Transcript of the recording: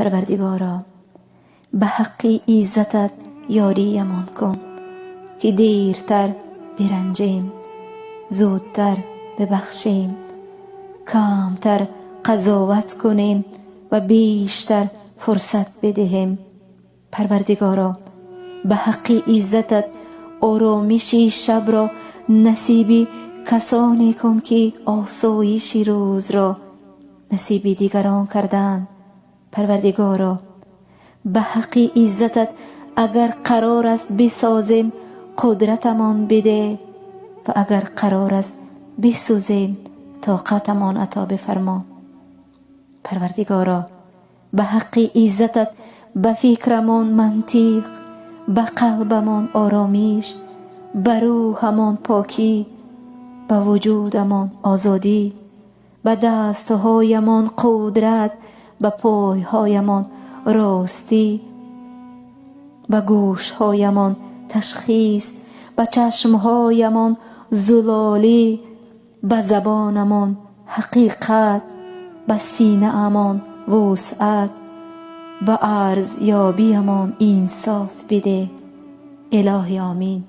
Парвардигоро, ба ҳаққи иззатат ёриямон кун, ки дертар биранҷем, зудтар бибахшем, камтар қазоват кунем ва бештар фурсат бидиҳем. Парвардигоро, ба ҳаққи иззатат оромиши шабро насиби касоне кун, ки осоиши рӯзро насиби дигарон кардаанд. Парвардигоро, ба ҳаққи иззатат агар қарор аст бисозем, қудратамон бидеҳ ва агар қарор аст бисӯзем, тоқатамон ато бифармо. Парвардигоро, ба ҳаққи иззатат ба фикрамон мантиқ, ба қалбамон оромиш, ба рӯҳамон покӣ, ба вуҷудамон озодӣ, ба дастҳоямон қудрат, ба пойҳоямон ростӣ, ба гӯшҳоямон ташхис, ба чашмҳоямон зулолӣ, ба забонамон ҳақиқат, ба синаамон вусъат, ба арзёбиамон инсоф бидеҳ. Илоҳӣ, омин.